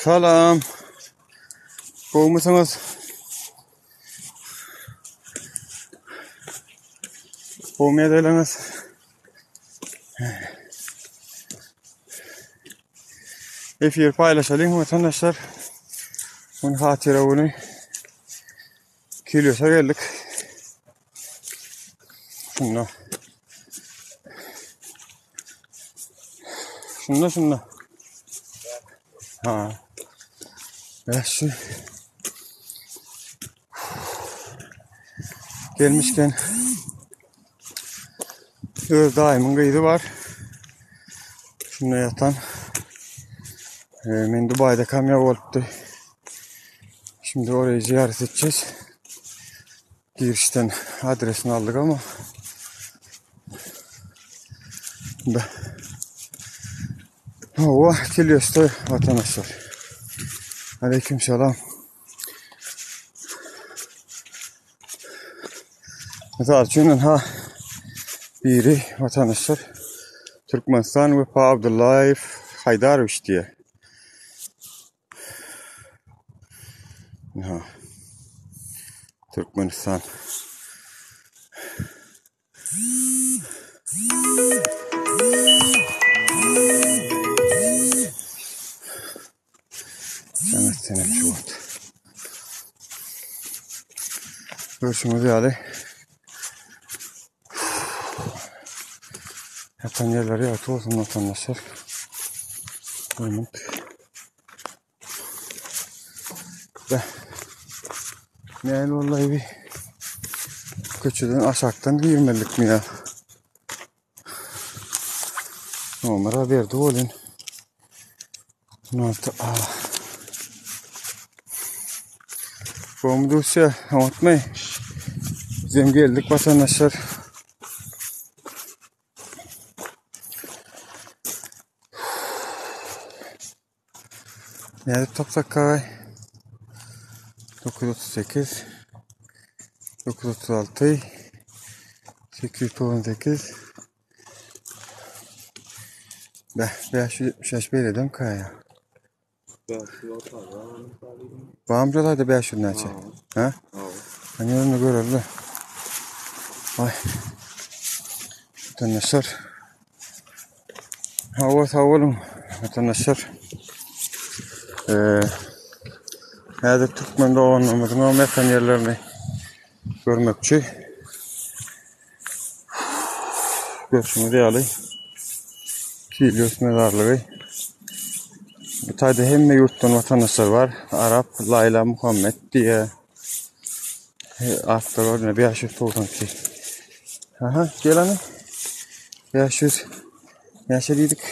Salam. Gowmysyňyz? Gowmy ýagdaýlaryňyz? Efir paýlaşalyň watandaşlar. Gün hatyra güni. Kiliosa geldik. Şunda. Şunda şunda. Ha. Şu gelmişken öz daýymyň gyzy bar. Şunda ýatan. E, men Dubayda kamya bolupdy. Şimdi orayı ziyaret edeceğiz. Girişten adresini aldık ama Be. Hava Kilyos'ta vatandaşlar. Aleyküm selam. Mysal üçin ha biri vatandaşlar Türkmenistan Wepa Abdullaýew Haýdarowiç diýe. Ha. Türkmenistan. Sen etsenem şu wagt. Görşüňiz ýaly Ýatan ýerleri ýagty bolsun watandaşlar. Moment. Be. Näl vallahi bir köçeden aşakdan girmelikmi ya? Nomera berdi bolun. 16 A. Gomy duşýa, unutmaý. Bizem geldik vatandaşlar. Nädip tapsak kagay? 938 936 898 Be, 575 beýledem kaýa. Bamca da 500 näçe? Ha? Hani onu göreli. Ay. Vatandaşlar. Hava sag boluň vatandaşlar. Ee, häzir türkmen doganlarymyzyň hem ýatan ýerlerini görmekçi. Görşüňiz ýaly Kilios mezarlygy. Bu taýda hemme ýurtdan watandaşlar bar. Arap Laýla Muhammet diýe. Atlar var ne 592. Aha gel hani. 500 näçe diýdik?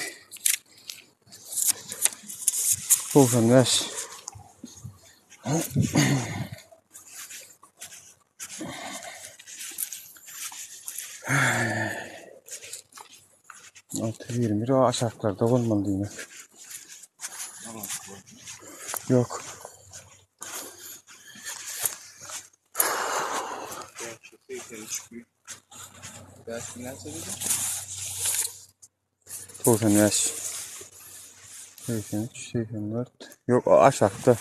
95. 621 o aşaklarda olmalı diýmek. Yok. 95 83 84 Yok o aşakta.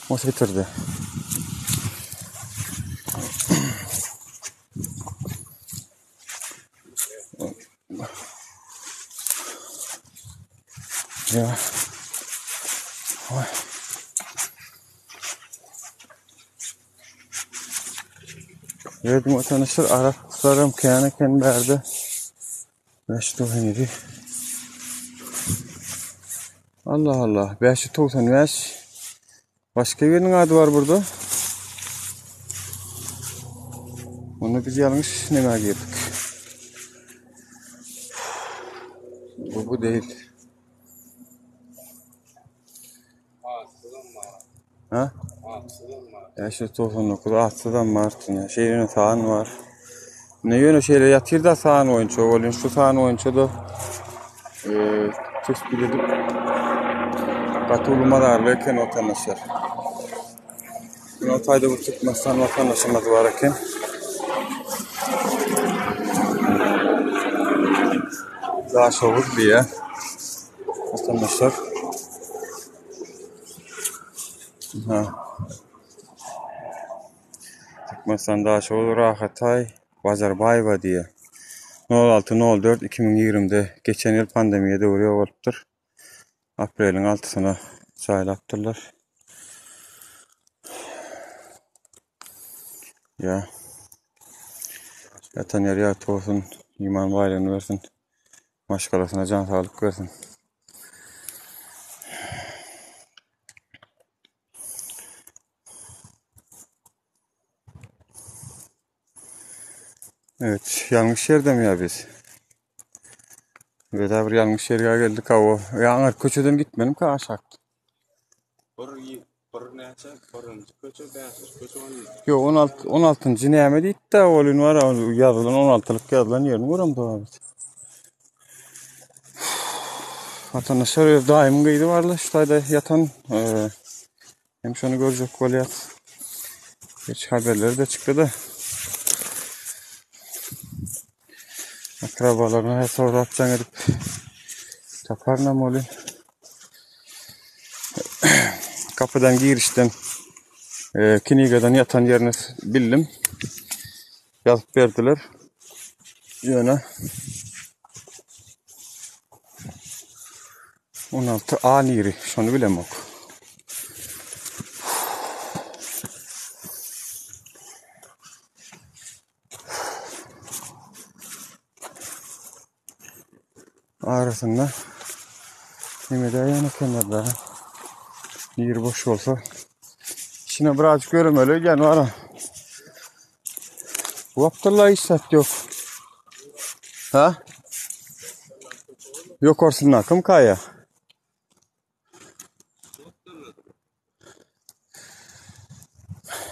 O bitirdi. Ya. Oy. Evet vatandaşlar Araplarım kâne ken berde. 597. Allah Allah. 595. Başka birinin adı var burada. Onu biz yanlış neme girdik. Bu bu değil. Ha? 599 atsyzam bar. Şeýle san bar. Ne ýöne şeýle ýatyr da san boýunça bolýan. Şu san boýunça da e, tespit edip gaty uly mazarly eken watandaşlar. Günortaýda bir Türkmenistan watandaşymyz bar eken. Daşoguz diýýär. Vatandaşlar. Ha. Türkmenistan Daşoguz Rahatay Bazarbaýewa diýýär. 06.04 2020-de geçen ýyl pandemiýa döwri ýogalypdyr. Apreliň altysyna jaýlapdyrlar. Ýa. Ýatan ýeri ýagty bolsun, iman baýlygyny bersin. Maşgalasyna jan saglyk bersin. Evet, ýalňyş ýerdemi ýa biz? Biz bir ýalňyş ýerge geldik ha o. Ýaňy köçeden gitmedim ki aşak. Bir bir näçe birinji köçe, bäşinji köçe on. Ýok, 16 16-njy näme diýdi-de, ol ün bar, ýazylan 16-lyk ýazylan ýerini görem da biz. Vatandaşlar öz daýymyň gyzy barla, şu taýda ýatan, e, Hem şony görjek bolýas. Geç haberleri de çykdy da. Akrabalaryna sorap jaň edip taparynam ony. Kapıdan girişden e, kinigadan ýatan ýerini bildim. Ýazyp berdiler. Ýöne 16 A niri, şony bilemok. Arasynda neme edäýen ekenler da. Ýeri boş bolsa. Içine birazcık göremeli öýdýän bar. Bu wagtlar hiç zat ýok. Ha? Ýokarsynda kim kaýa?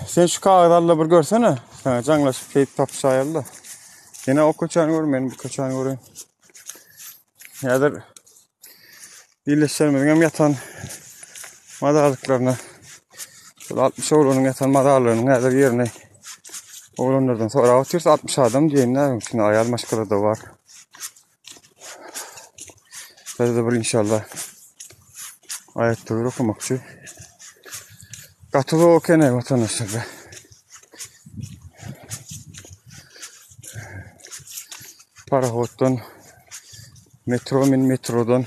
Sen şu kagyz al-da bir görsene. Sana jaňlaşyp keýp tapyşaýaly-da. Ýene o köçäni gör, men bu köçäni göreýin. Häzir illeşlerimiziň hem ýatan mazarlyklaryna şol 60 oglanyň ýatan mazarlygynyň häzir ýerini oglanlardan sorap otyrys. 60 adam diýenler, içinde aýal maşgala-da bar. Bizde bir inşallah aýat töwir okamakçy. Gaty zor eken vatandaşlar be. Parahoddan metro min metrodan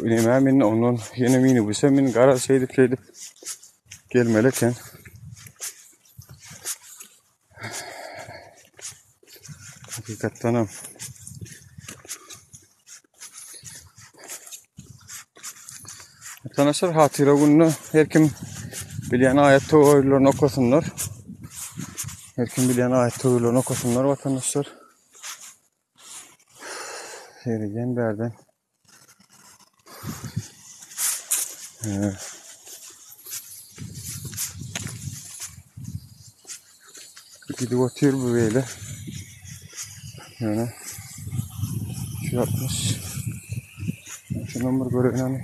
neme min ondan ýene minibüse min garaz şeýdip şeýdip gelmeli eken. Hakykatdanam. Arkadaşlar hatyra gününe her kim bilýän aýat töwirlerini okasynlar. Her kim bilýän aýat töwirlerini okasynlar vatandaşlar. Seýredýän bärden. Evet. Gidip otyr bu beýle. Ýöne şu ýatmyş. Şundan bir göreýin hany.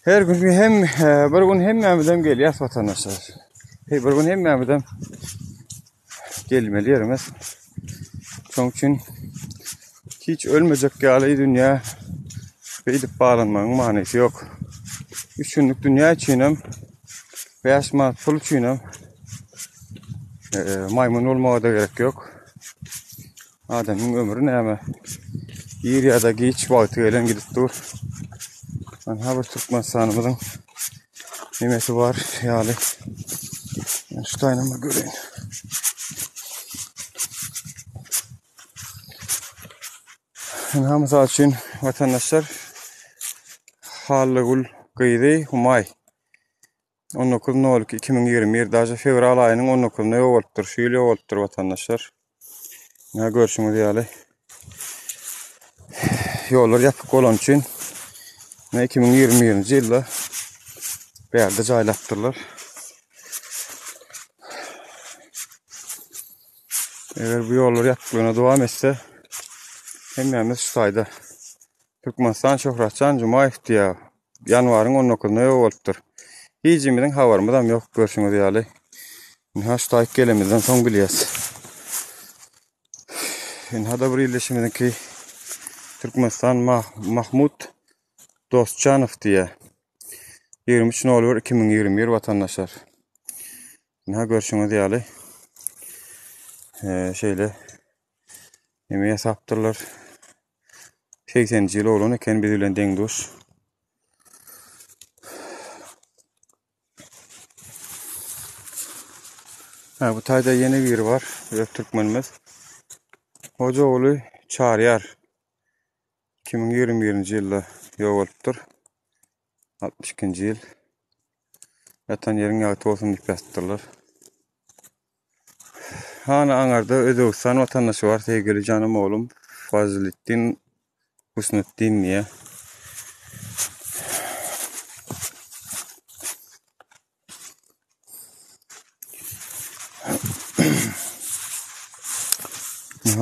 Her gün hem e, bir gün hemmämizem gelýäs watandaşlar. Hey, bir gün hemmämizem gelmeli ýerimiz. Şoň üçin hiç ölmejek ýaly dünýä beýdip baglanmagyň manysy ýok. Üç günlük dünýä üçinem 5 manat pul üçinem e, maýmyn bolmaga da gerek ýok. Adamyň ömri näme? Ir ýa-da giç wagty gelen gidip dur. Anha bir Türkmenistanymyzyň nemesi bar ýaly. Men şu taýynam bir göreýin. Ynha mysal üçin watandaşlar Hallygül gyzy Humaý 19.02 2021 daže fewral aýynyň 19-ynda ýogalypdyr. Şu ýyl ýogalypdyr watandaşlar. Ýa görşüňiz ýaly ýollar ýapyk bolan üçin 2021-nji ýylda bärde jaýlapdyrlar. Eger bu ýollar ýapyklygyna dowam etse, hemmämiz şu taýda Türkmenistan Şöhratjan Jumaýew diýýär. Ýanwaryň 19-na ýogalypdyr. Hijimiziň habarymyzam ýok görşüňiz ýaly. Ynha şu taýyk gelemizden soň bilýäs. Ynha-da bir ildeşimiziňki Türkmenistan Mahmut Dostjanow diýýär. 23.01.2021 watandaşlar. Ynha görşüňiz ýaly şeýle neme ýasapdyrlar. 80-nji ýyl oglan eken biz bilen deň-duş. Ha, bu taýda ýene biri bar, öz türkmenimiz. Hoja ogly Çaryýar 2021-nji ýylda ýogalypdyr. 62-nji ýyl. Ýatan ýeriň ýagty bolsun diýip ýazypdyrlar. Hany aňarda Özbegistan watandaşy bar, sevgili janym oglum Fazliddin Husnutdin diýe.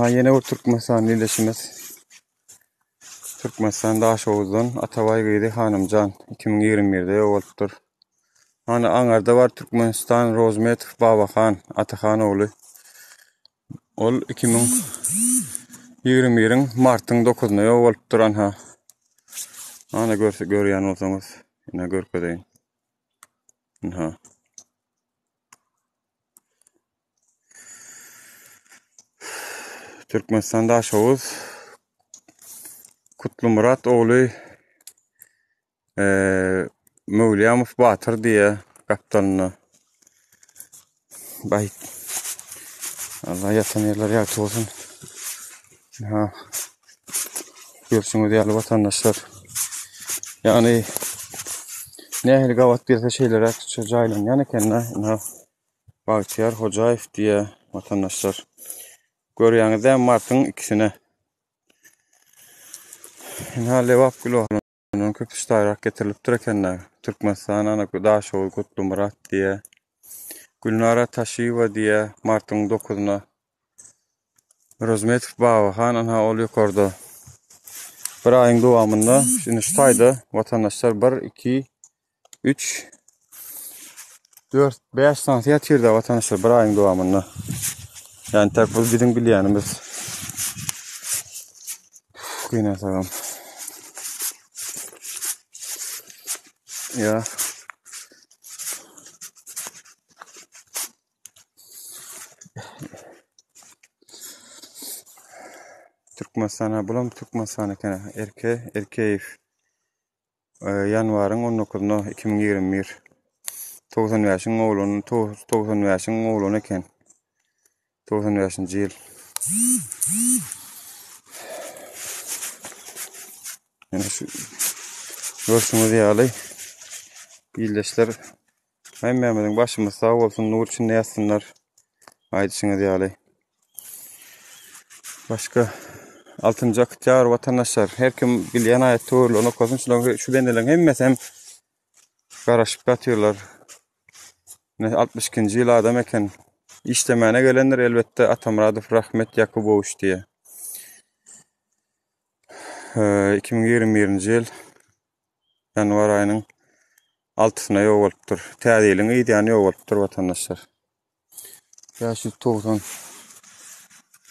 Ha ýene bir Türkmenistan ildeşimiz. Türkmenistan Daşoguzdan Atabaý gyzy Hanymjan 2021-de ýogalypdyr. Hany aňarda bar Türkmenistan Rozmetow Babahan Atahan ogly. Ol 2021-iň martyň 9-na ýogalypdyr anha. Ana görse görýän bolsaňyz, ine görkezeýin. Anha. Türkmenistan Daşoguz Kutlumyrat ogly Möwlýamow Batyr diýýä gapdalynda. Baý. Allah ýatan ýerleri ýagty bolsun. Ha. Görşüňiz ýaly watandaşlar. Ýagny nähili gabat gelse şeýleräk şu jaýlanýan eken-de. Ynha Bagtyýar Hojaýew diýýä watandaşlar. Görýäňiz-dä martyň ikisine. Ynha Lebap Güloglandan köpüş taýrak getirilipdir eken-dä. Türkmenistan ana Daşoguz Gutlumyrat diýýä. Gülnara Taşiýewa diýýä martyň dokuzyna. Rozmetow Babahan anha ol ýokarda. Bir aýyň dowamynda indi şu taýda watandaşlar 1 2 3 4 5 santy ýatyrda watandaşlar bir aýyň dowamynda. Ýani tak bu biziň bilýänimiz. Gynansagam. Ya. Türkmenistana bulam Türkmenistan eken. Erke Erkeýew. Ýanwaryň 19-na 2021. 95-iň ogluny 95-iň ogluny eken. 95-nji ýyl. Ýene şu görşüňiz ýaly ildeşler Hemmämiziň başymyz sag bolsun, nur içinde ýatsynlar. Aýdyşyňyz ýaly. Başga 6-njy oktýabr watandaşlar, her kim bilýän aýat töwirlerini okasyn. Şularyň şu bendeleriň hemmesi hem garaşyp ýatyrlar. Ine 62-nji ýyl adam eken. Işlemäne gelendir elbetde Atamyradow Rahmet Ýakubowiç diýe. 2021-nji ýyl ýanwar aýynyň altysyna ýogalypdyr. Täze ýylyň yz ýany ýogalypdyr watandaşlar. 590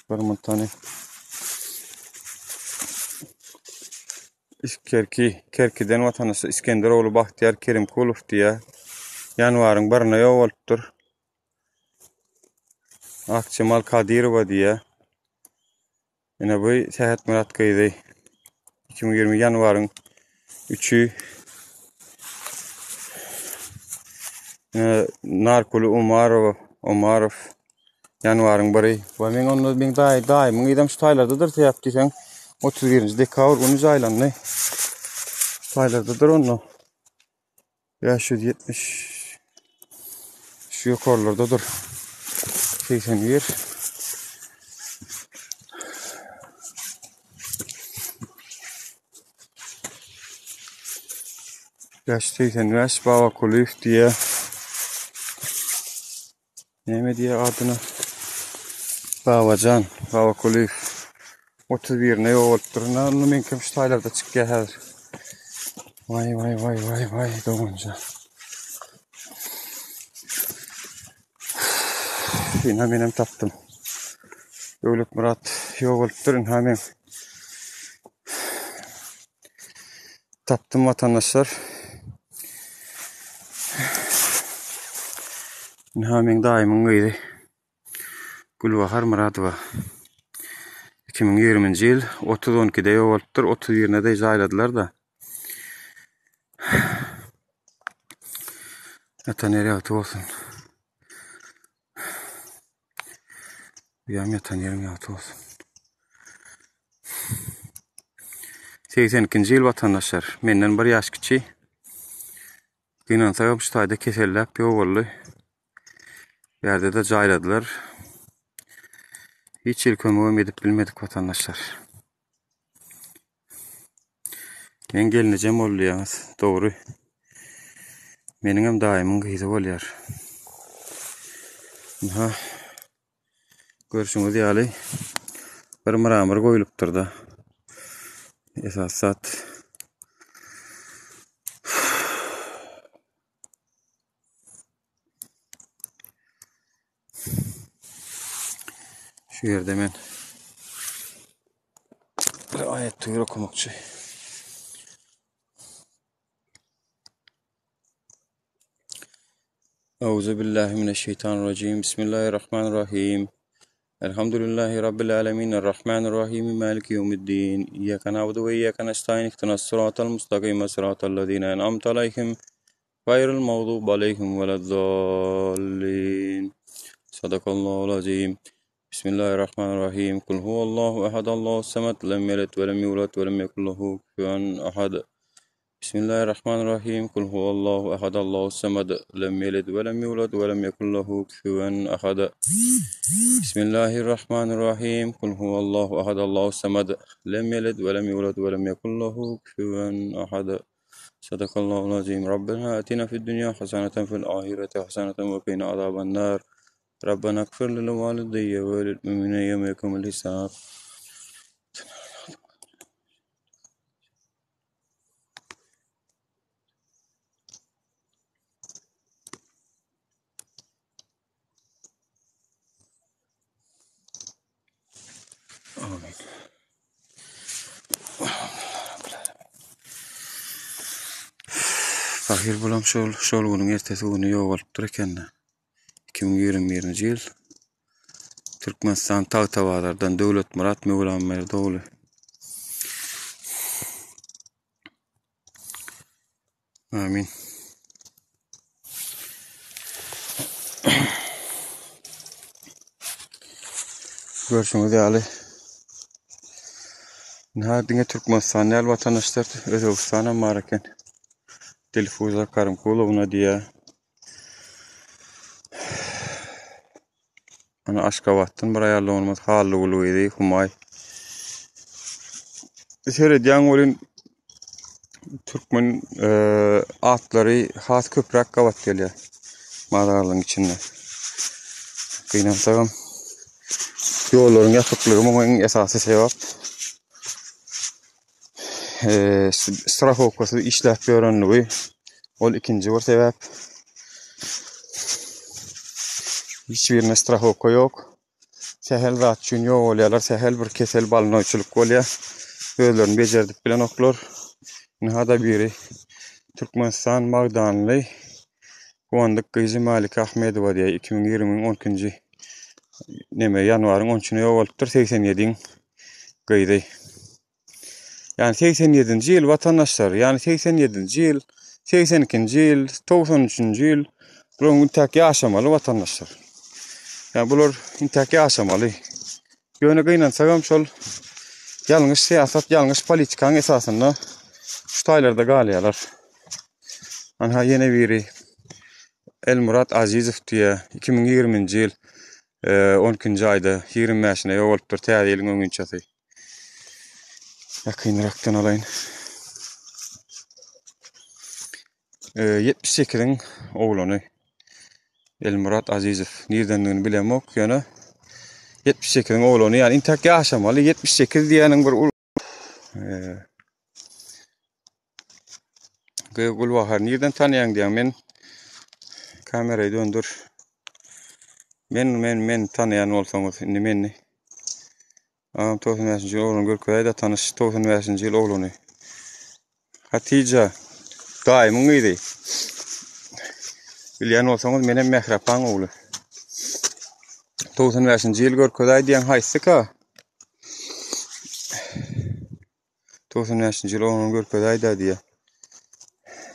bir muntany Kerki, Kerkiden watandaşlar Iskender ogly Bagtyýar Kerimkulow diýýär. Ýanwaryň birine ýogalypdyr. Akjemal Kadyrowa diýýär. Ine bu Sähetmyrat gyzy 2020 ýanwaryň 3-ü Ine Narkuly Umarow, Umarow ýanwaryň 1-i. We men onda men daýy daýymyň gyzam şu taýlardadyr sebäp diýseň 31-nji dekabr güni jaýlandy. Şu taýlardadyr onda. 570 şu ýokarlardadyr. 81 585 Baba Kulyýew diýe. Näme diýe adyna? Babajan, Baba Kulyýew. 31-ine ýogalypdyr. Indi meňkem şu taýlarda çykýar häzir. Waý waý waý waý waý doganjan. Ynha menem tapdym. Döwletmyrat ýogalypdyr ynha men. Tapdym watandaşlar. Ynha meň daýymyň gyzy. Gülbahar Myradowa. 2020-nji ýyl 30-12-de ýogalypdyr, 31-ine-de jaýladylar-da. Ýatan ýeri ýagty bolsun. Uýam ýatan ýeriň ýagty bolsun. 82-nji ýyl watandaşlar. Menden bir ýaş kiçi. Gynansagam şu taýda keselläp ýogaldy. Bärde-de jaýladylar. Hiç hili kömegem edip bilmedik watandaşlar. Men gelnejem boldy ýaňyz, dogry. Meniňem daýymyň gyzy bolýar. Ynha, görşüňiz ýaly bir mramor goýlupdyr-da. Esas zat Şu ýerde men bir aýat töwir okamakçy. Euzu billahi mineşşeýtanirrajim. Bismillahirrahmanirrahim. Elhamdülillahi rabbil alamin. Errahmanirrahim. Maliki ýewmiddin. Iyyaka na'budu we iyyaka nestaîn. Ihdinas sıratal mustaqim. Sıratal lezine en'amte aleyhim. Gaýryl magduby aleýhim weleddallin. Sadakallahul azim. Bismillahirrahmanirrahim. Kul huwallahu ehad, Allahu samed, lem yelid ve lem yulad ve lem yekun lehu kufuwan ahad. Bismillahirrahmanirrahim. Kul huwallahu ehad, Allahu samed, lem yelid ve lem yulad ve lem yekun lehu kufuwan ahad. Bismillahirrahmanirrahim. Kul huwallahu ehad, Allahu samed, lem yelid ve lem yulad ve lem yekun lehu kufuwan ahad. Sadakallahu azim. Rabbena atina fid dunya hasanatan fil ahireti hasanatan ve qina azaban nar. Rabbena gfir lil valideyye ve lil müminine yevme yekumul hisab. Amin. Pahyr bulam şol şol günüň ertesi güni ýogalypdyr ekende. 2021-nji ýyl Türkmenistan Tagtabazardan Döwletmyrat Möwlamberdi ogly. Amin. Görşüňiz ýaly Ynha diňe Türkmenistan däl watandaşlar Özbegistan hem bar eken. Dilfuza Karimkulowna diýýär. Ana Aşgabatdan bir aýal doganymyz Hallygül gyzy Humaý. Seredýän welin türkmen e, atlary has köpräk gabat gelýär mazarlygyň içinde. Gynansagam ýollaryň ýapyklygy muňa iň esasy sebäp. E, strahowkasyz işläp ýörenligi ol ikinji bir sebäp. Hiç birine strahowka ýok. Sähel zat üçin ýogalýarlar, sähel bir kesel balnoýçylyk bolýar. Özlerini bejerdip bilenoklar. Ynha-da biri Türkmenistan Magdanly Guwandyk gyzy Malika Ahmedowa diýýär. 2020-iň 12-nji neme ýanwaryň 13-üne ýogalypdyr, 87-iň gyzy. Ýani 87-nji ýyl watandaşlar, ýani 87-nji ýyl, 82-nji ýyl, 93-nji ýyl bular intäk ýaşamaly watandaşlar. Ýani bular intäk ýaşamaly. Ýöne gynansagam şol ýalňyş syýasat, ýalňyş politikanyň esasynda şu taýlarda galýarlar. Anha ýene biri Elmurat Azizow diýe 2020-nji ýyl 12-nji aýda 25-ine ýogalypdyr täze ýylyň öňünçesi. Ýakynrakdan alaýyn. 78-iň oglany Elmurat Azizow nirdendigini bilemok, ýöne 78-iň oglany, ýani intäk ýaşamaly 78 diýeniň bir uly. Gülbahar nirden tanýaň diýýän men kamerayı döndür. Men men men tanýan bolsaňyz indi meni. Agam 95-nji ýyl ogluny görkezäýdä tanyş 95-nji ýyl ogluny. Hatija daýymyň gyzy. Bilýän bolsaňyz menem Mährapaň ogly. 95-nji ýyl görkezäý diýen haýsyka? 95-nji ýyl ogluny görkezäýdä diýýä.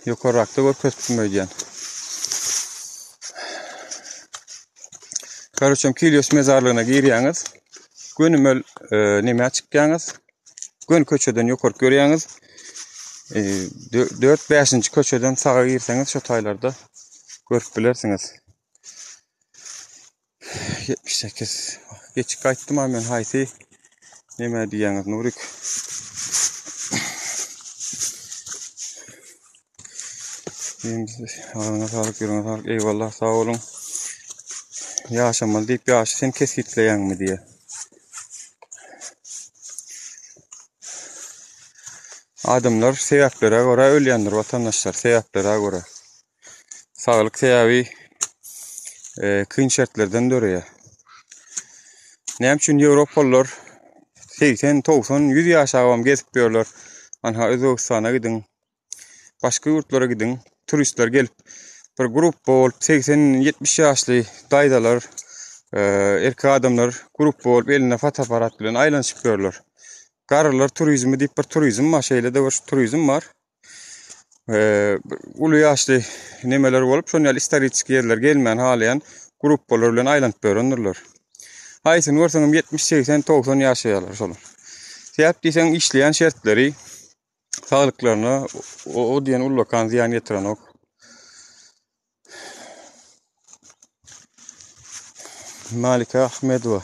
Ýokarrakda görkezipdim öýdýän. Karoçem Kilios mezarlygyna girýäňiz. Gönümel e, nämä çykýaňyz? Gön köçeden ýokaryk görýäňiz. E, 4-5-nji köçeden saga girseňiz şo taýlarda görüp bilersiňiz. 78. Geçip gaýtdym ha men haýsy neme diýýäňiz Nurik. Agzyňa saglyk, ýüregiňe saglyk. Eyvallah, sag boluň. Ýaşamaly diýip ýaşy sen kesgitleýäňmi diýe. Adamlar sebäplere görä ölýändir watandaşlar, sebäplere görä. Saglyk sebäbi e, kyn şertlerden döreýär. Näme üçin Ýewropalylar 80, 90, 100 ýaşabam gezip ýörler. Anha Özbegistana gidiň, başga ýurtlara gidiň, turistler gelip bir gruppa bolup 80-70 ýaşly daýzalar, e, erkek adamlar gruppa bolup elinde fotoapparat bilen aýlanyşyp ýörler. Garrylar turizmi diýip bir turizm bar, şeýle-de bir turizm bar. Eee uly ýaşly nemeler bolup, şon ýaly istoriçki ýerler gelmän halaýan gruppalar bilen aýlanyp ýörendirler. Haýsyny görseňem 70, 80, 90 ýaşaýarlar şolar. Sebäp diýseň işleýän şertleri saglyklaryna o, o diýen ullakan zyýan ýetirenok. Malika Ahmedowa.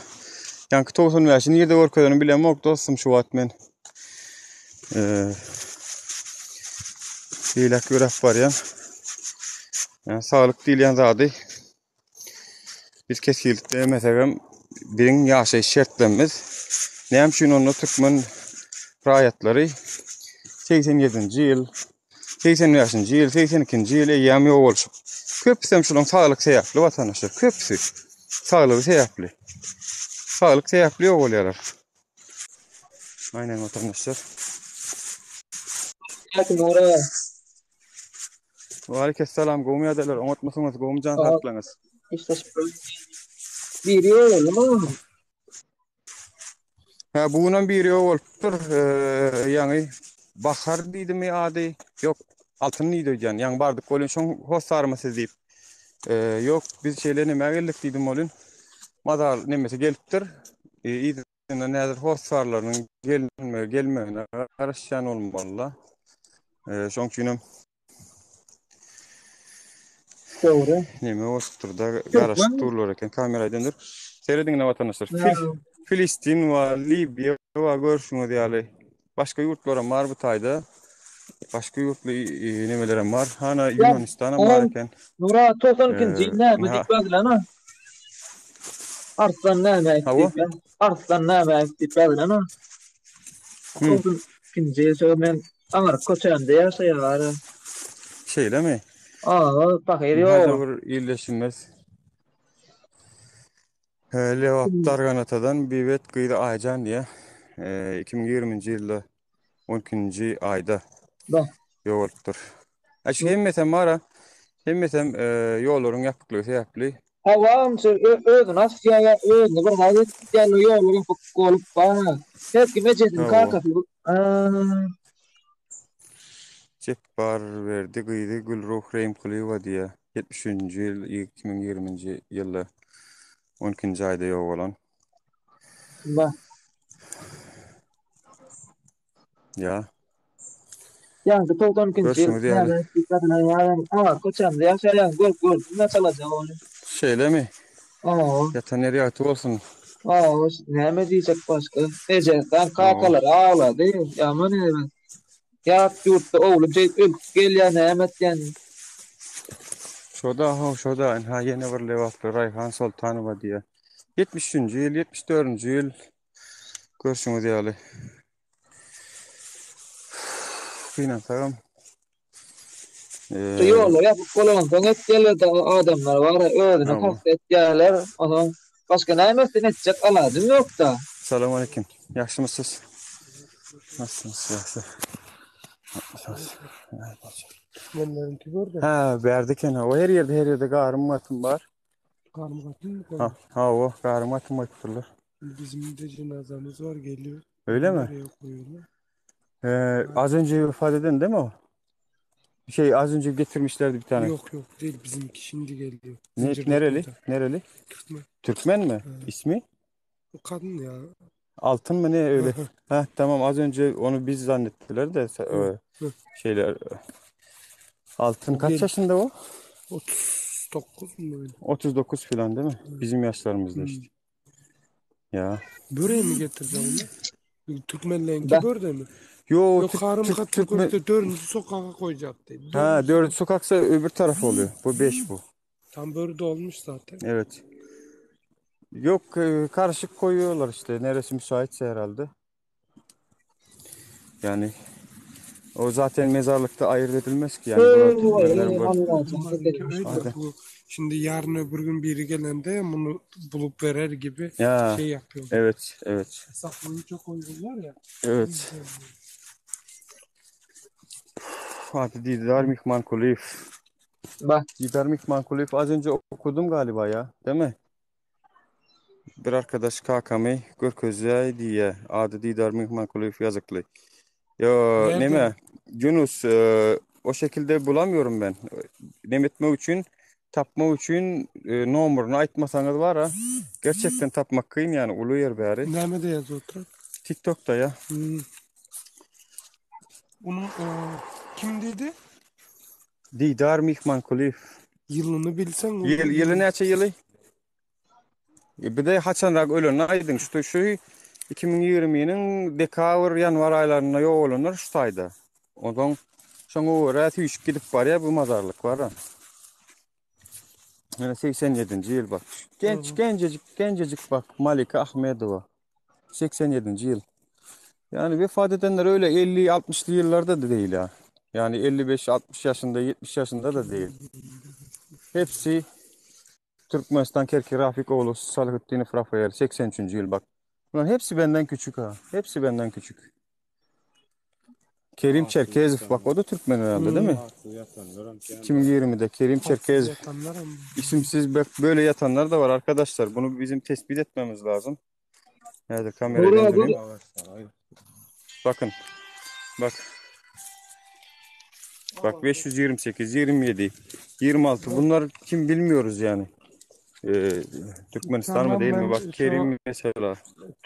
Ýaňky 95-i nirde görkezenimi bilemok dostum şu wagt men. Eee Beýläk ýöräp barýan. Yani saglyk diýilýän zady biz kesgilik demesegem biziň ýaşaýyş şertlerimiz näme üçin onda türkmen raýatlary 87-nji ýyl 85-nji ýyl, 82-nji ýyl eýýäm ýok bolşup. Köpüsem şulaň saglyk sebäpli watandaşlar, köpüsi saglygy sebäpli. Saglyk sebäpli ýok bolýarlar. Aýnen watandaşlar. Nura. Waleykesselam, gowmy ýagdaýlar, oňatmysyňyz, gowmy jan saglyklaryňyz? Işleşip Biri ýok boldy. Hä, bu günem biri ýok bolupdyr. Ýaňy Bahar diýdimi ady? Ýok, Altyn diýdi öýdýän. Ýaňy bardyk welin şoň hossarymy siz diýip. Ýok, biz şeýle nämä geldik diýdim welin. Mazar nemesi gelipdir. Yzyndan häzir hossarlarynyň gelmegi gelmegine garaşýan bolmaly-da. Şoň üçinem Dogry. Neme bolupdyr-da, garaşyp durlar eken. Kamera döndür. Serediň ine watandaşlar. Fil, Filistin we Libiýa we görşüňiz ýaly başga ýurtlaram bar bu taýda. Başga ýurtly e, nemelerem bar. Hana Ýunanistanam bar eken. Nura 92-nji ýyl näme diýip ýazylan-a? Arslan näme diýip. Arslan näme diýip ýazylan-a? 92-nji ýyl şo men Aňyr köçämde ýaşaýar. Şeýlemi? Aga, pahyr ýok. Hada bir illeşimiz. Lebap Darganatadan Bibet gyzy Aýjan diýä. 2020-nji ýylda 12-nji aýda ýogalypdyr. Aý şu hemmesem bar-a. Hemmesem ýollaryň ýapyklygy sebäpli. Hawa, onça özüni asýar ýa özüni bir zat etýär, ýoly ýapyk bolup bar. Her kim ejesini kakasy. Jepbarberdi gyzy Gülruh Reýimkulyýewa diýýär. 73-nji ýyl, 2020-nji ýylda 12-nji aýda ýogalan. Bah. Ýa. Ýaňky 92-nji ýyl Görşüňiz ýaly. Aa, köçämde ýaşaýan görüp gördüm men çalaja ony. Şeýlemi? Aa. Ýatan ýeri ýagty bolsun. Aa, näme diýjek başga? Ejesi, kakalary aglady. Ýaman erbet. Ýat ýurtda ogly jeýip ölüp gelýär, näme etýän? Şoda how şoda ynha ýene bir lebaply Raýhan Soltanowa diýýär. 73-nji ýyl, 74-nji ýyl görşüňiz ýaly. Gynansagam. Şu ýollar ýapyk bolansoň etýärler-de adamlar bar özüne kast etýärler. Onsoň başga näme etsin etjek alajyň ýok-da. Salam aleýkum. Ýagşymysyz? Nasylsyňyz? Ýagşy. Türkmenleriňki börde. Ha, bärde eken. O her ýerde her ýerde garym gatym bar. Garym gatym mı Ha, ha o garym gatym goýupdyrlar. Bizim de cenazamız var geliyor. Öyle mi? Nereye koyuyorlar? Ee, az önce vefat eden değil mi o? Şey az önce getirmişlerdi bir tane. Yok yok değil bizimki şimdi geliyor. Ne, Zincirli nereli? kuyuda. Nereli? Türkmen. Türkmen mi? İsmi? O kadın ya. Altın mı ne öyle? Ha tamam az önce onu biz zannettiler de e, Hı. şeyler Altın kaç Gel. yaşında o? 39 mu öyle? 39 falan değil mi? Bizim yaşlarımızda işte. Ya. Böreği mi getireceğim onu? Türkmenlerinki Ben- börde mi? Yo Yok Türk, karım Türk, katı Türkmen köfte dördüncü sokağa koyacaktı. Ha dört sokaksa öbür taraf oluyor. Bu 5 bu. Tam börde olmuş zaten. Evet. Yok e, karışık koyuyorlar işte. Neresi müsaitse herhalde. Yani o zaten mezarlıkta ayırt edilmez ki. Yani bura Türkmenlerin bura. Bunlarınki öyle Hadi. bu. Şimdi yarın öbür gün biri gelende bunu bulup verer gibi Ya. şey yapıyor. Evet, evet. Hesap boyunca koyuyorlar ya. Evet. Hadi Didar Mihmankuliyev. Bak Didar Mihmankuliyev az önce okudum galiba ya, değil mi? Bir arkadaş KKM Görköze diye adı Didar Mihmankuliyev yazıklı. Ya Nerede? neme Yunus e, o şekilde bulamıyorum ben. Demetme için tapma için e, numarını aytmasanız var ha. Gerçekten tapmak kıyın yani ulu yer bari. Nerede yazıyor oturan? TikTok'ta ya. Hmm. Bunu e, kim dedi? Didar Mihmankuliyev. Yılını bilsen onu Yıl, yılı neçe yılı? E, Bir de haçanrak ölen aydın. Şu, şu 2020'nin dekabr yanvar aylarında yoğulunur şu sayda. Ondan şoňa görä tüýşüp gidip barýar bu mazarlyk var ha. Yani 87. yıl bak. Genç gencecik gencecik bak Malika Ahmedova. 87. yıl. Yani vefat edenler öyle 50 60'lı yıllarda da değil ya. Yani 55 60 yaşında 70 yaşında da değil. Hepsi Türkmenistan Kerki Rafikoğlu Salahuddinov Rafael 83. yıl bak. Bunların hepsi benden küçük ha. Hepsi benden küçük. Kerim Çerkezov bak o da Türkmen herhalde değil mi? Atsyz yatanlar hem kän. 2020'de Kerim Çerkezov. yatanlar ama. İsimsiz bak böyle yatanlar da var arkadaşlar. Bunu bizim tespit etmemiz lazım. Nerede kamerayı Buraya döndüreyim. Agaçlar, ay. Bakın. Bak. Bak 528, 27, 26 bunlar kim bilmiyoruz yani. Ee, Türkmenistan mı Tamam, değil mi? ben Bak şu- Kerim mesela.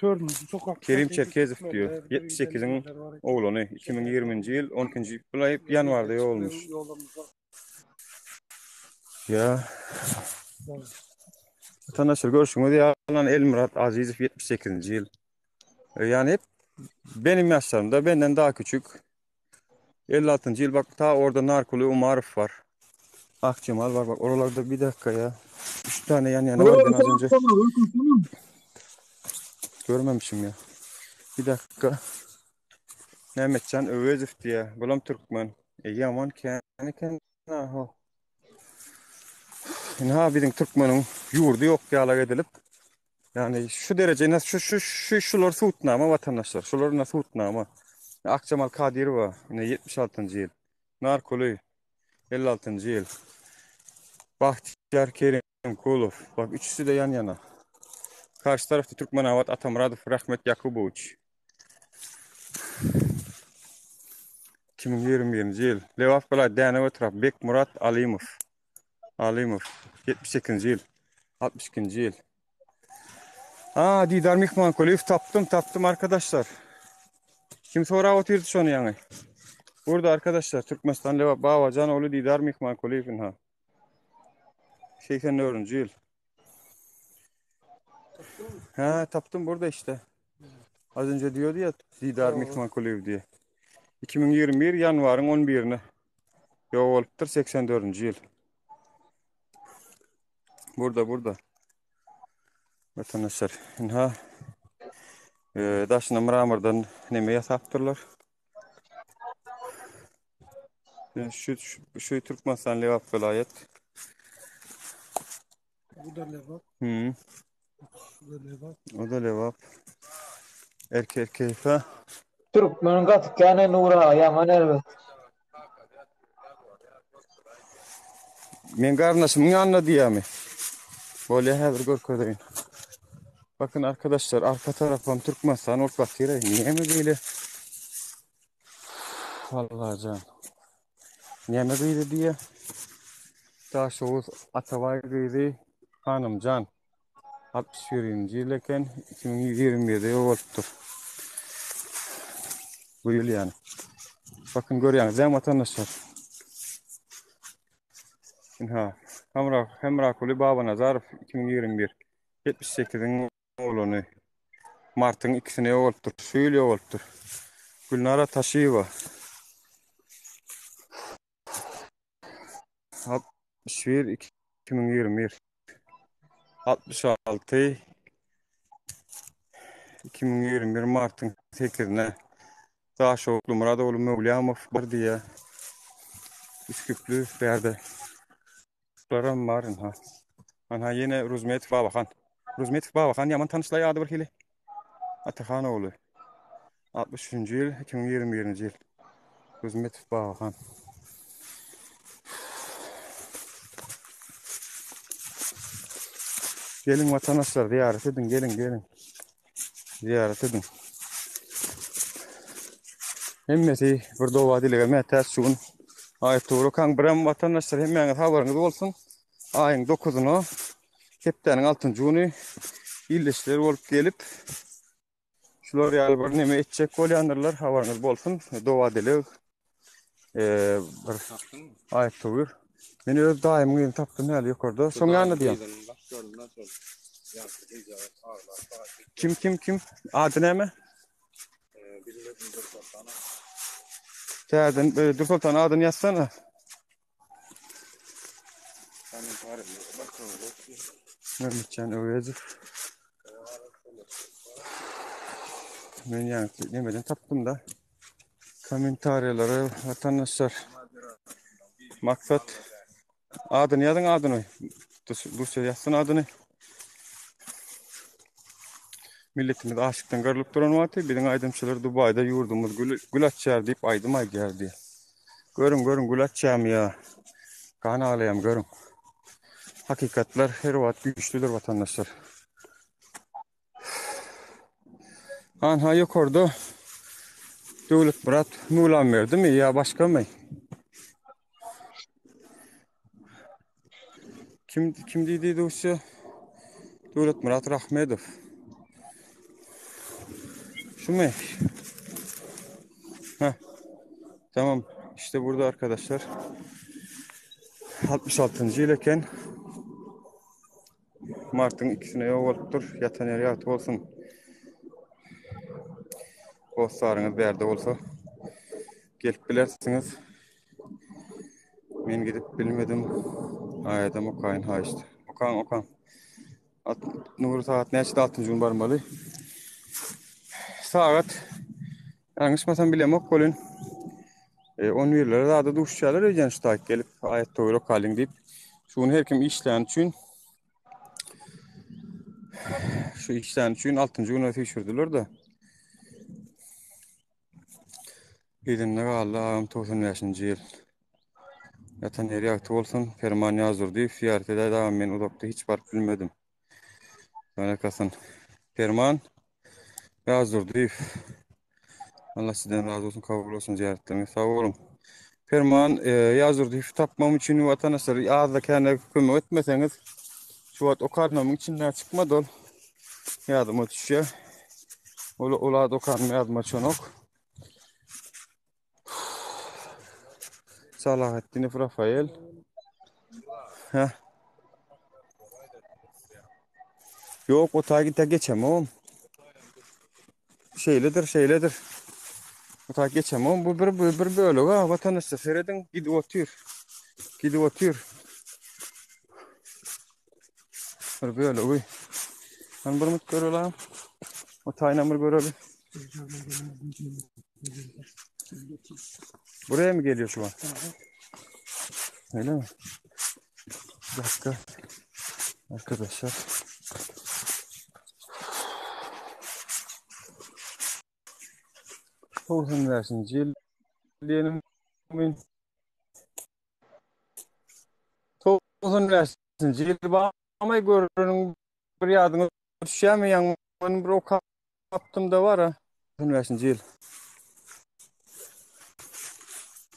Dördüncü sokakta Kerim dedi, Çerkezov Türkmenler, diyor. bir 78'in gidenler var. oğlanı 2020. yıl 12. Bunlar hep yanvarda olmuş. Yolumuza. Ya. Vatandaşlar görüşümüz ya lan Elmurat Azizov 78. yıl. E, Yani hep benim yaşlarımda benden daha küçük. 56. yıl bak ta orada Narkulu Umarov var. Akçemal var bak oralarda bir dakika ya. Üç tane yan yana var ben az önce görmemişim ya. Bir dakika. Mehmetcan Övezov diye. Bulam Türkmen. E, yaman kendi kendine ho. Ha bizim Türkmenin yurdu yok yalak edilip. Yani şu derece nasıl şu şu şu şular sutnama vatandaşlar. Şular nasıl sutnama. Akçamal Kadirova yine 76. yıl. Narkolu 56. yıl. Bahtiyar Kerimkulov. Bak üçüsü de yan yana. Karşı tarafta Türkmenabat Atamuradov Rahmet Yakuboviç. 2021 yıl. Levaf Balay Dänew etrap Bekmurat Alimov. Alimov 78. yıl. 62. yıl. Aa Didar Mihmankuliyev taptım taptım arkadaşlar. Kim sorağı oturdu şonu yani. Burada arkadaşlar Türkmenistan Levap Babacanoğlu Didar Mihmankuliyev'in ha. 84. yıl. Ha taptım burada işte. Az önce diyordu ya Didar Mihmankuliyev diye. 2021 yanvarın 11'ine. Yok oluptur 84. yıl. Burada burada. Vatandaşlar. Ha. E, daşına mramordan neme yasapdyrlar. Şu, şu, şu Türkmenistan Lebap welaýat. Bu da Lebap. Hı. Bu da Lebap. O da Lebap. Erke erkeyfe. Türkmeniň gaty kän Nury aga ýaman erbet. Men garyndaşymyň ýanynda diýýärmi? Bolýa häzir görkezeýin. Bakın arkadaşlar arka tarapam Türkmenistan bolup batyr. Näme beýle? Vallahi Näme gyzy diýýär? Daşoguz Atabaý gyzy Hanymjan. 61-nji ýyl eken, 2021-de ýok bolupdyr. Bu ýyl ýani. Bakın görýäňiz, dämi watandaşlar? Ynha, Hamra Hemrakuly Babanazarow 2021 78-iň oglany. Martyň ikisine ýok bolupdyr. Şu ýyl ýok bolupdyr. Gülnara Taşiýewa. 61 2021 66 2021 Martyň 8-ine Daşoguzly Myradoğlu Möwlýamow bar diýýär. Üsküplü bärde. Bularam bar ynha. Anha ýene Ruzmetow Babahan. Ruzmetow Babahan ýaman tanyşlaý ady bir hili. Atahan ogly. 63-nji ýyl, 2021-nji ýyl. Ruzmetow Babahan. Geliň watandaşlar zyýarat ediň, geliň, geliň. Zyýarat ediň. Hemmesi bir doga dilege mätäç şu gün. Aýat turukaň birem watandaşlar hemmäňiz habaryňyz bolsun. Aýyň 9-una hepdäniň 6-njy güni ildeşler bolup gelip şular ýaly bir neme etjek bolýandyrlar habaryňyz bolsun. Doga dileg Ee, bir aýat töwir. Men öz daýymyň ýerini tapdym häli ýokarda. Şoň ýanynda diýýän. Kim kim kim? Ady näme? Täzeden e, Dürsoltan adyny ýazsana. Mehmetjan Öwezow. Men ýaňky nemeden tapdym da. Kommentariýalara watandaşlar. Maksat adyny ýazyň adyny. Dusya ýazsyn adyny. Milletimiz aşykdan gyrlyp duran wagty biziň aýdymçylar Dubaýda ýurdumyz gül, gül açýar diýip aýdym aýdýar diýip. Görüň, görüň gül açýarmy ýa gan aglaýarmy görüň. Hakykatlar her wagt güýçlüdir watandaşlar. Anha ýokarda Döwletmyrat Möwlamberdimi ýa başgamy? Kim kim diýdi duşa? Döwletmyrat Rahmedow. Şumy? Heh. Tamam. İşte burada arkadaşlar. 66. ýyl eken. Martyň ikisine ýok bolupdyr. Ýatan ýeri ýagty bolsun. Dostlaryňyz bärde bolsa gelip bilersiňiz. Men gidip bilmedim. Aýadam okaýyn haýyşt. Okaň, okaň. At, Nury sagat näçede 6-njy gün barmaly? Sagat ýalňyşmasam bilemok welin e, 11-lere zada duşýarlar öýden şu taýyk gelip aýat töwir okalyň diýip. Şu gün her kim işlän üçin şu işlän üçin 6-njy güne süýşürdiler-de. Yzynda galdy agam 95-nji ýyl. Ýatan ýeri ýagty bolsun. Perman Ýazdurdyýew zyýarat edäýdi agam men uzakda hiç baryp bilmedim. Ýanakasyn. Perman Ýazdurdyýew. Allah sizden razy bolsun, kabul bolsun zyýaratlaryňyz. Sag boluň. Perman e, Ýazdurdyýewi tapmam üçin watandaşlar azda kände kömek etmeseňiz şu wagt okarnamyň içinden çykmady ol. Ýadyma düşýär. Ol ol ady okanym ýadyma düşenok. Salahatdinow Rafael. Heh. Ýok, o taý gite geçemok. Şeýledir, şeýledir. O taý geçemok. Bu bir bu bir bölegi ha, watandaşlar serediň, gidip otyr. Gidip otyr. Bir bölegi. Hany bir mut görelim. O taýynam bir göreli. Buraya mı geliyor şu an? Öyle mi? Bir dakika. Arkadaşlar. 95-nji ýyl diýenim men. 95-nji ýyl barmy göreniň bir ýadyňa düşýärmi ýaňy men bir okapdym da bara. 95-nji ýyl.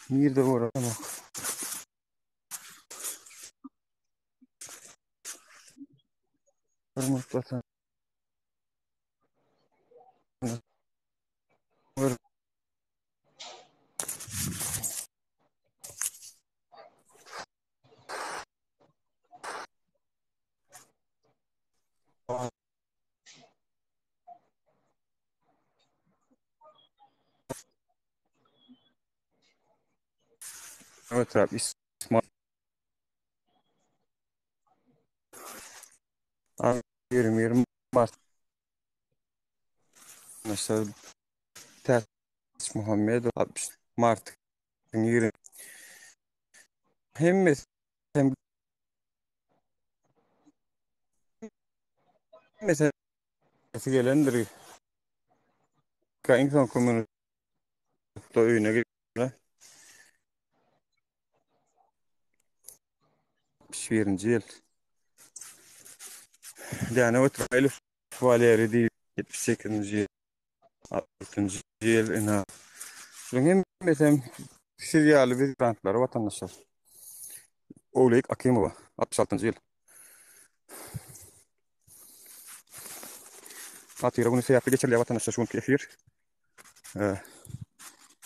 Nirde göremok. Bir minut vatan. Etrap İsmail 20 Mart Mesela Täç Muhammedow 60 Mart 20 Hemmesi hem Hemmesi gelendir. Iň soňky minutda öýüne geldi. 61-nji ýyl. Däne Ötübaýlow Waleri diýip 78-nji ýyl. 6-njy ýyl ina. Şunuň hemmesi hem siz ýaly biz grantlary watandaşlar. Owleýik Akimowa 66-njy ýyl. Hatyra güni sebäpli geçirilýär watandaşlar şu günki efir.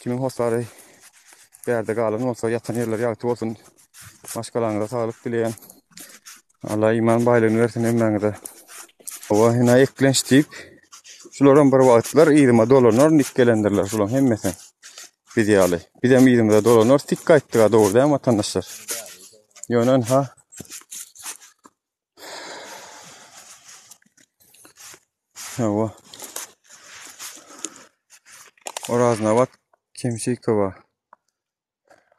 Kimiň hossary bärde galan bolsa ýatan ýerleri ýagty bolsun. Maşgalaňyza saglyk dileýän. Allah iman baýlygyny bersin hemmäňize. Owa hina eklenç diýip şularam bir wagtlar yzyma dolanar nik gelendirler şulaň hemmesi. Biz ýaly. Bizem yzymyza dolanar tik gaýtdyk dogry dämi watandaşlar? Ýöne ha Hawa. Oraznabat Kemşikowa.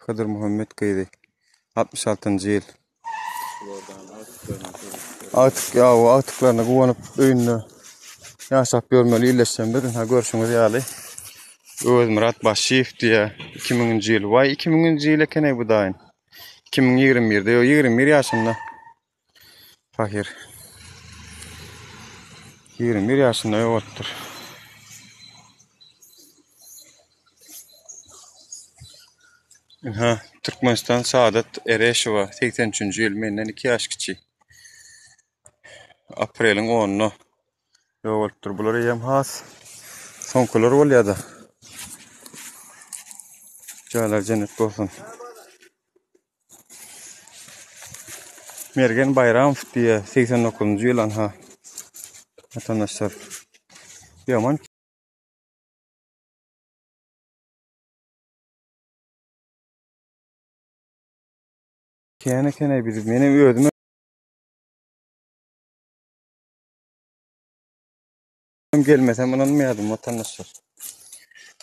Hydyr Muhammet gyzy. 66-njy ýyl. Agtyk ýa o agtyklaryna guwanyp öýünde ýaşap ýörmeli illeşen biz. Ha görşüňiz ýaly. Öwezmyrat Başiýew diýä 2000-nji ýyl. Waý 2000-nji ýyl eken-eý bu daýyn. 2021-de ýok 21 ýaşynda. Pahyr. 21 ýaşynda ýogalypdyr. Ynha, Türkmenistan Saadat Ereşowa, 83-nji ýyl, menden 2 ýaş kiçi. Apreliň 10-unda ýogalypdyr. Bular eýýäm has soňkular bolýar-da. Jaýlary jennet bolsun. Mergen Baýramow diýýär, 89-njy ýyl anha. Watandaşlar. Ýaman kän eken-eý biz. Menem özüm gelmesem ynanmaýardym watandaşlar.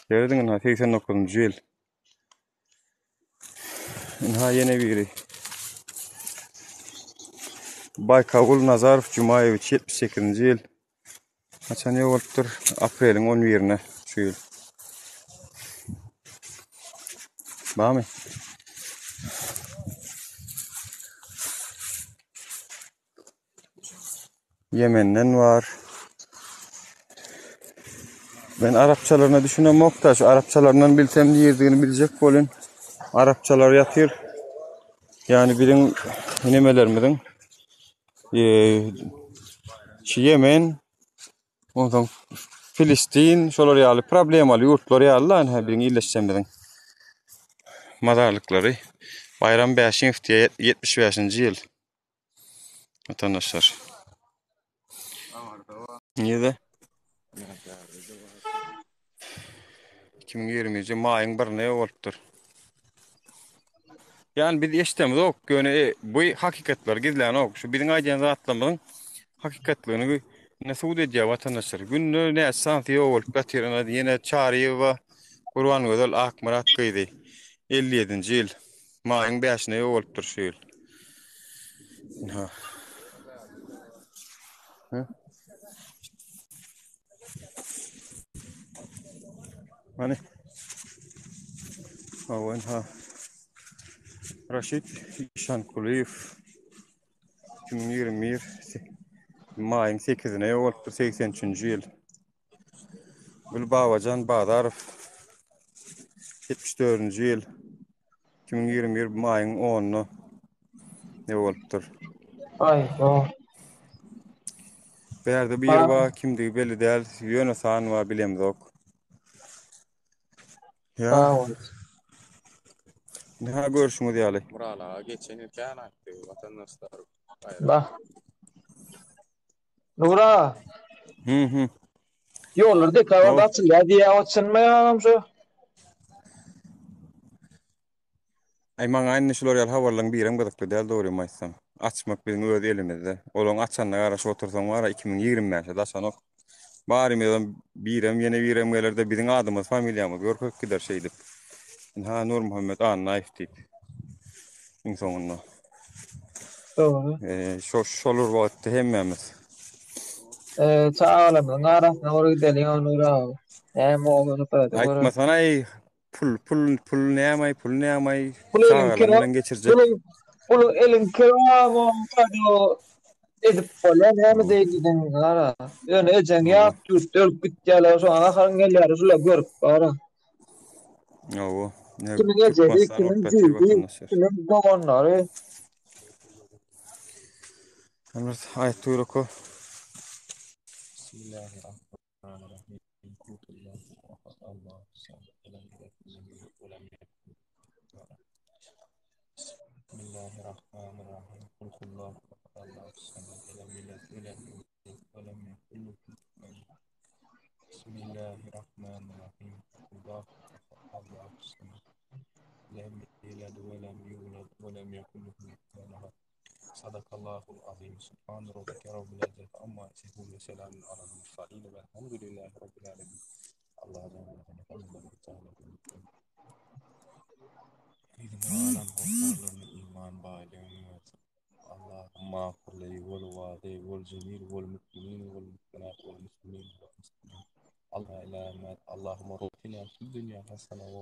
Serediň ynha 89-njy ýyl. Ynha ýene biri. Baýkagul Nazarow Jumaýewiç 78-nji ýyl. Haçan ýogalypdyr? Apreliň 11-ine şu ýyl. Barmy? Ýemenden bar. Men arapçalaryna düşünemok-da, şu arapçalaryndan bilsem nirdigini biljek bolyn. Arapçalar ýatyr. Ýani biziň nemelerimiziň e, şu Ýemen, onsoň Filistin, şolar ýaly problemaly ýurtlar ýaly lan hä biziň illeşjemiziň mazarlyklary. Baýram Bäşimow diýe 75-nji ýyl. Vatandaşlar. Nirede? 2020-nji maýyň birine bolupdyr. Yani biz eşdemizok, ýöne e, bu hakykatlary gizlänok. Şu biziň aýdýan zatlarymyzyň hakykatlygyny ne subut edýär vatandaşlar. Günde näçe santy ýok bolup ýatyr, ýene Çaryýewa. Gurbangözel Akmyrat gyzy 57-nji ýyl maýyň 5-ine ýogalypdyr şu ýyl. Ynha. Hä? Hany. Hawa, ynha. Raşid Işankulyýew 2021 maýyň 8-ine ýogalypdyr 83-nji ýyl. Gülbabajan Bazarow 74-nji ýyl 2021 maýyň 10-na ne bolupdyr? Aý, o. Bärde biri bar, kimdigi belli däl, ýöne san bar bilemzok. Ýa. Näme görüşüňiz ýaly? Mural aga geçen ýyl kän aýtdy, watandaşlar. Bah. Nura. Hı hı. Ýollar dekabrda açylýar diýýär, o çynmy ýa şu? Aý maňa indi şular ýaly habarlaryň birem gyzykly däl dogrymy aýtsam. Açmak biziň öz elimizde. Olaň açanyna garaşyp otursaň bar-a 2025-e daşanok. Barymyzam birem ýene birem geler-de biziň adymyz familiýamyz görkezip gider şeýdip. Ynha Nurmuhammet Annaýew diýip. Iň soňunda. Dogry. Eee şo şol bir wagtda hemmämiz. Eee çagalarymyzyň arasyna bir gideliň Nur aga. Näme bolany görelim. Aýtmasana-eý Pul pul pul näme pul näme Pul elin çagalaň bilen geçirjek. Pul pul elin kiram edip bolýar näme diýdiň gara. Ýöne ejeň ýat ýurt ölüp gitýärler şoňa gaharyň gelýär şular görüp bara. Hawa. Kimiň ejesi, kimiň jüýdi, kimiň doganlary. Ömür aýt tuýruku. Bismillahirrahmanirrahim. Sadakallahul azim. Subhan rabbike rabbil izzati amma yasifun ve selamun alel mursalin velhamdülillahi rabbil alamin. Yzyna galan hossarlaryna iman baýlygyny bersin. Allahumma agfir li wel wali wel jemil wel mukminin wel mukminat wel muslimin wel muslimat. Allah ilahe illa Allahumma rabbina fid dunya hasana we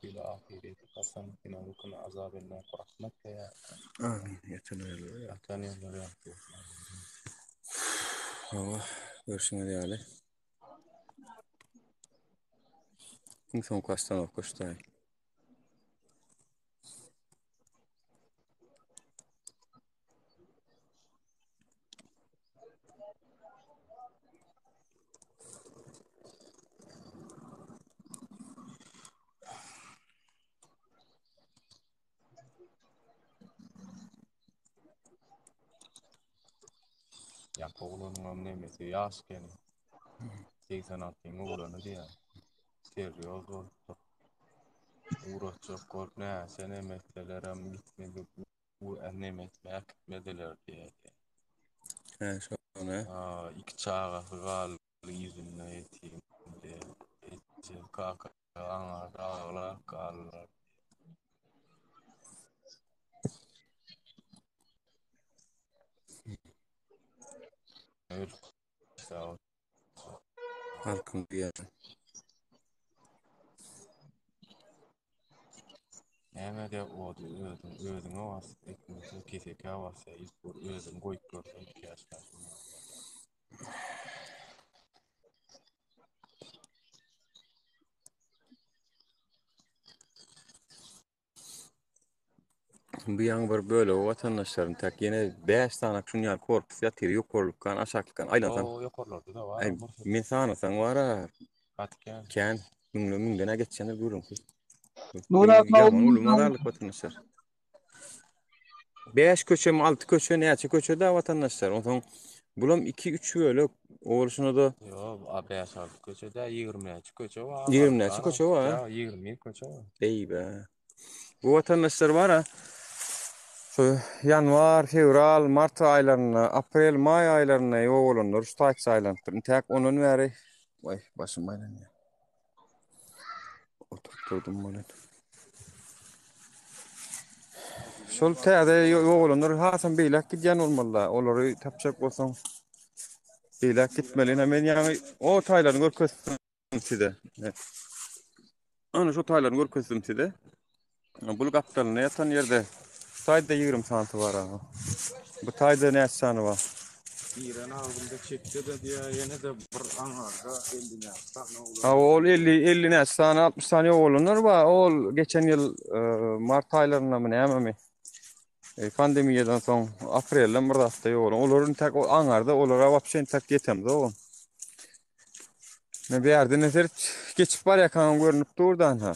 fil ahireti hasana ve qina azaben nar. Rahmetle ya. Amin. Ýatan ýerleri Ýatan ýerleri ýagty bolsun. Hawa, görşüňiz ýaly. Iň soňky ostanowka şu taý. Ýa oglanyňam nemesi ýaş ekeni. 86-yň oglany diýýär. Serýoz bolupdyr. Ugratjak bolup näçe neme etselerem gitmedi. Bu neme etme äkitmediler diýýär. Hä, şony. Ha, iki çagasy galdy yzynda ýetim diýýär. Eje, kaka aňarda aglap galdylar. Halkyň diýýär. Näme de ody özüň özüňe bas, ekmese kesekä basýa, ilk bir özüň goýup görseň iki ýaşka şuny. Bu ýaňy bir bölegi watandaşlarym tak ýene 5 sany şun ýaly korpus ýatyr ýokarlykdan aşaklykdan aýlansaň. O ýokarlarda da bar. Aý, men sanasaň bar-a. Gaty kän. Kän. Müňle müňden-ä geçýändir gürrüňsiz. Murat Ýaman uly mazarlyk watandaşlar. 5 köçemi 6 köçe näçe köçe da watandaşlar. Onsoň bulam 2-3 bölek. Ol şuna da Ýok, a 5-6 köçe dä, 20 näçe köçe bar. 20 näçe köçe bar? Ýa, 20 köçe bar. Eý be. Bu watandaşlar bar-a. Şu ýanwar, fewral, mart aýlarynda, aprel, maý aýlarynda ýogalanlar şu taýça aýlanypdyr. Intäk ondan bäri, waý, başym aýlanýar. Oturtdurdum muny. Şol täze ýogalanlar hasam beýläk gidýän bolmaly-da. Olary tapjak bolsaň beýläk gitmeli. Ine men ýaňy o taýlaryny görkezdim size. Ana şu taýlaryny görkezdim size. Bul gapdalynda ýatan ýerde şu taýda 20 santy bar aga. Bu taýda näçe sany bar? Giren agzymda çekse-de diýýär, ýene-de bir aňarda 50 näçe sany oglan. Ha ol 50 50 näçe sany 60 sany ýogalanlar bar. Ol geçen ýyl e, mart aýlaryndamy nämemi? E, pandemiýadan soň aprelden bir zatda ýogalan. Olar intäk o aňarda olara wapşe intäk ýetemzok. Men bu ýerde ne seret geçip barýarkaň görnüp dur da ha.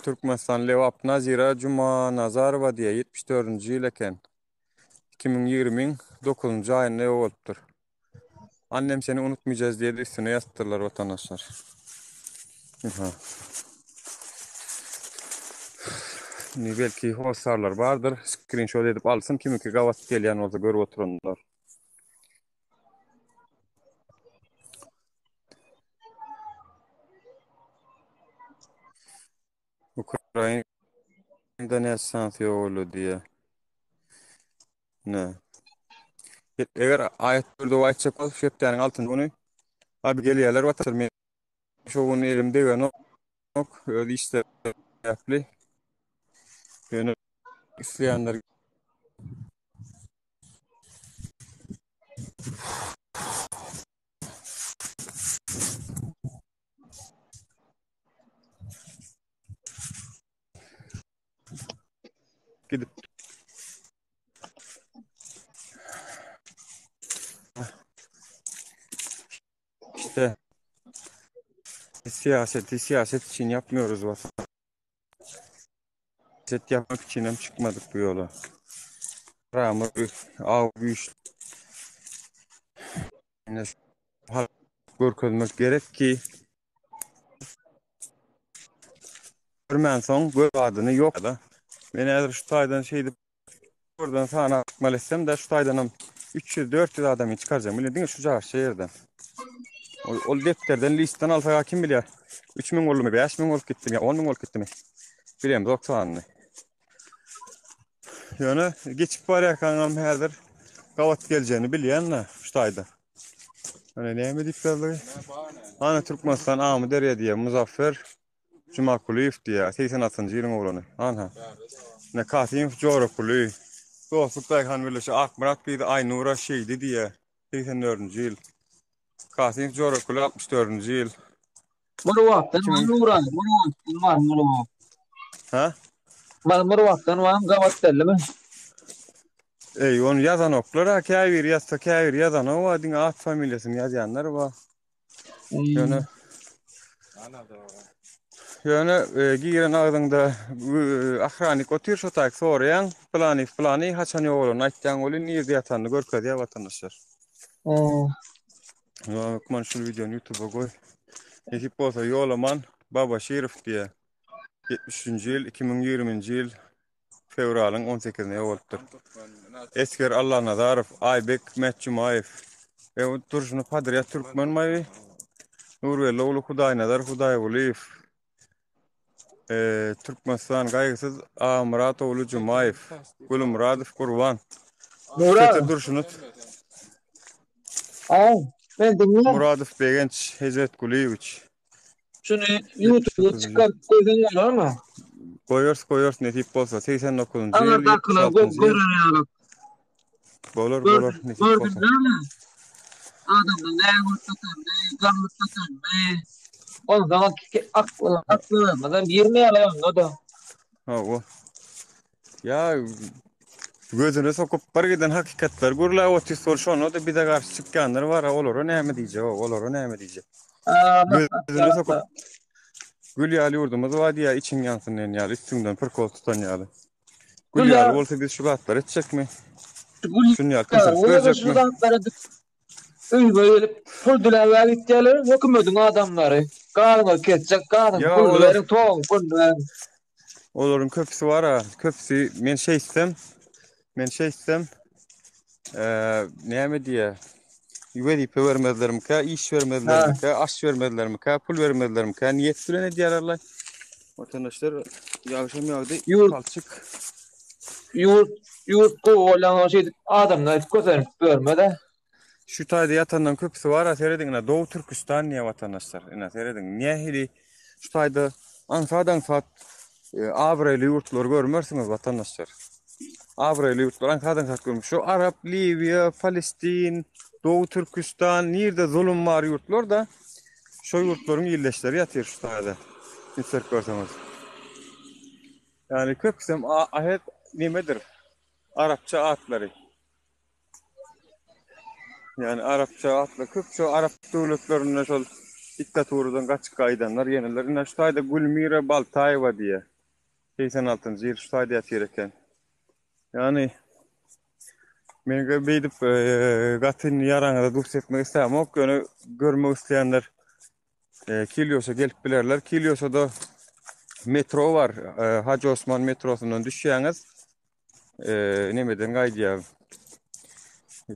Türkmenistan Lebap Nazira Jumanazarowa diýe 74-nji ýyl eken. 2020-iň 9-njy aýynda ýogalypdyr. Annem seni unutmayacağız diýe de üstüne ýazypdyrlar watandaşlar. Aha. Indi belki hossarlar bardyr. Screenshot edip alsyn kimiňki gabat gelýän bolsa görüp oturanlar. Ukrainada näçe sanksiyä boldy diýýär. Ne? Eger aýat bir doga aýtjak bolsa şu hepdäniň altynjy güni abi gelýärler watandaşlar men şo gün elim degenok öz iş sebäpli. Ýöne isleýänler Gidip İşte siyaseti siyaset için yapmıyoruz vatan. Siyaset yapmak için hem çıkmadık bu yola. Ramı av güýç görkezmek gerek ki görmänsoň gör adyny ýok da. Men häzir şu taýdan şeýdip Buradan sana akmal etsem de şu taýdanam 300-400 adamy çykarjak. Bile diňe şu jaşça ýerden. Ol, ol depderden listden alsak kim bilýär? 3000 boldumy, 5000 bolup gitdimi, 10000 bolup gitdimi? Bilemzok sanyny. Ýöne geçip barýarkaňam häzir gabat geljegini bilýän-de şu taýda. Ýöne näme diýip ýazdy? Ana Türkmenistan Amyderýa diýýär Muzaffer Jumakulyýew diýýär, 86-njy ýylyň oglany. Anha. Ine Kasymow Jorakuly. Dostluk daýhan birleşigi Akmyrat gyzy Aýnura Şeýdi diýýär, 84-nji ýyl. Kasymow Jorakuly 64-nji ýyl. Murwapdan bar Nuraly, Murwapdan bar Murwap. Ha? Bar Murwapdan bar gabat geldimi? Eý, ony ýazanoklar ha, käbiri ýazsa, käbiri ýazanok bar, diňe at familiýasyny ýazýanlar bar. Ýöne Ýöne e, giren agzyňda e, ahranik otyr şo taýk soraýaň, pylany pylany haçan ýogalanyny aýtýaň welin nirde ýatanyny görkezýär watandaşlar. Ýa hökman şu wideony YouTube'a goý. Nesip bolsa Ýolaman Babaşirow diýe. 73-nji ýyl, 2020-nji ýyl fewralyň 18-ine ýogalypdyr. Esger Allanazarow, Aýbek Mätjumaýew. E, bu durşuna podrýad türkmen maýy. Nurbelli ogly Hudaýnazar Hudaýgulyýew. E, Türkmenistan Gaýgysyz Agamyrat ogly Jumaýew. Gulumyradow Gurban. Nura. Setir durşuna Aý, men diňle. Muradow Begenç Hezretgulyýewiç. Şuny YouTube'a çykaryp goýsaň bolarmy? Goýarys, goýarys nesip bolsa. 89-njy ýyl, Aňyrdakylar 76-njy ýyl. görer ýaly. Bolar, bolar, nesip bolsa. Gördüňmi? Adamlar näme görüp satandy, gamlyp satandy. Ondan aklylarymyzam girmeýärler onda-da. Hawa. Ýa gözüne sokup bir giden hakykatlary gürläp otyrys bol şonda-da bize garşy çykýanlar bar olara näme diýjek olara näme diýjek. Gözüne sokup gül ýaly ýurdumyz bar diýýär içiň ýansyn diýen ýaly üstüňden prikol tutan ýaly. Gül ýaly bolsa biz şu zatlary etjekmi? Şuny ýaly konsert berjekmi? Öýüme gelip pul diläp gitýärler hökümediň adamlary. Gazyňyzy kesjek, gazyň puluny beriň, toguň puluny beriň. Olaryň köpüsi bar-a, köpüsi men şeýtsem, men şeýtsem, näme diýýär? wezipe bermezlermikä, iş bermezlermikä, aş bermezlermikä, pul bermezlermikä niýet bilen edýärler. Watandaşlar, ýagşam ýagdy, Ýurt palçyk. Ýurt ýurt gowy bolýan şeýdip adamlar kösenip ýörmez-ä. Şu taýda ýatanlaryň köpüsi bar-a serediň ine Dow Türküstan diýýär watandaşlar. Ine serediň nähili şu taýda aňsat-aňsat e, abraýly ýurtlary görmersiňiz watandaşlar. Abraýly ýurtlar aňsat-aňsat görmüş. Şu Arap, Liwiýa, Palestin, Dow Türküstan nirde zulum bar ýurtlar da şo ýurtlaryň illeşleri ýatyr şu taýda. Üns görseňiz. Ýani köpüsem ahet nemedir? Arapça atlary. Ýani arapça atly köp şu arap döwletlerinde şol diktaturadan gaçyp gaýdanlar ýeneler. Ine şu taýda Gülmira Baltaýewa diýe. 86-njy ýyl şu taýda ýatyr eken. Ýani men beýdip e, gaty indi ýaraňyza duş etmek islämok, ýöne görmek isleýänler e, Kilýosa gelip bilerler. Kilýosada metro bar. E, Hajy Osman metrosyndan düşýäňiz. Eee nemeden gaýdýar.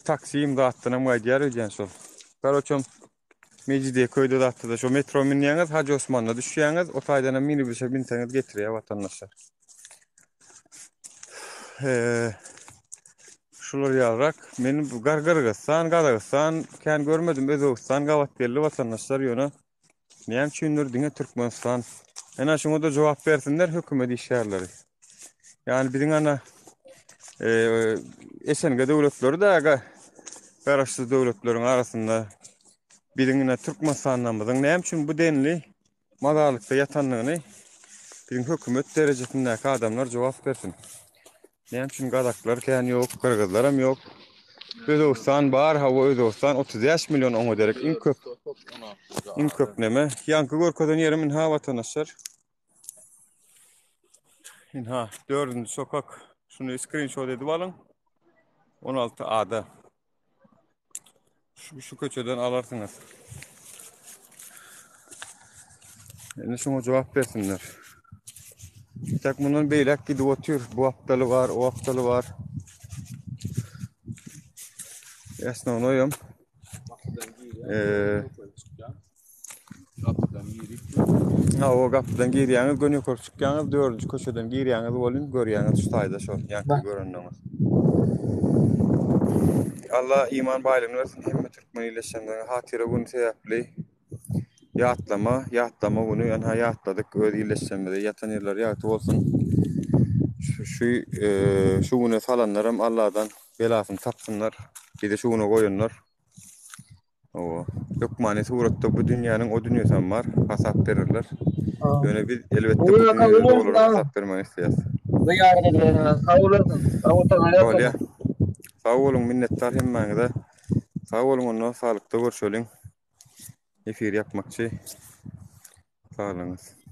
Taksim zatdan hem gaýdýar öýdýän şol. Karoçem Mecidiyeköýde zatda şo metro münýäňiz, Hajy Osmanda düşýäňiz, o taýdan hem minibüse binseňiz getirýär watandaşlar. Eee şular ýalyrak. Men bu Gyrgyzystan, Gazagystan kän görmedim, Özbegistan gabat geldi watandaşlar ýöne Näme üçindir diňe Türkmenistan. Ene şuňa da jogap bersinler hökümet işgärleri. Yani biziň ana e, SNG döwletleri de garaşsyz döwletleriň arasynda biziň ine Türkmenistanymyzyň näme üçin bu denli mazarlykda ýatandygyny biziň hökümet derejesindäki adamlar jogap bersin. Näme üçin gazaklar kän ýok, gyrgyzlar hem ýok. Özbegistan bar, hawa Özbegistan 35 million oňa derek iň köp. Iň köp neme? Ýaňky görkezen ýerim inha watandaşlar. Inha, dördünji sokak. Şuny screenshot edip alyň. 16 ada. Şu, şu köçeden alarsyňyz. Indi şuňa jogap bersinler. Tek mundan beýläk gidip otyr. Bu apdaly bar, o apdaly bar. Esnawnoýam. Eee Gapydan girip. Ha, o gapydan girýäňiz, göni ýokary çykýaňyz, dördünji köçeden girýäňiz welin görýäňiz şu taýda şol ýaňky görendiňiz. Allah iman baýlygyny bersin hemme türkmen illeşenleriň hatyra güni sebäpli ýatlama, ýatlama güni ynha ýatladyk öz illeşenimizi ýatan ýerleri ýagty bolsun. Şu şu e, şu güne salanlaram Allahdan belasyny tapsynlar. Bizi şu güne goýanlar. Hawa. Hökmany suratda bu dünýäniň o dünýesem bar, hasap bererler. Ýöne biz elbetde bu dünýede olara hasap bermek isleýäs. Zyýarat edilene sag bolarsyň. Sag bolsaň Bolýa. Sag boluň minnetdar hemmäňize. Sag boluň onda saglykda görşeliň. Efir ýapmakçy. Saglygyňyz.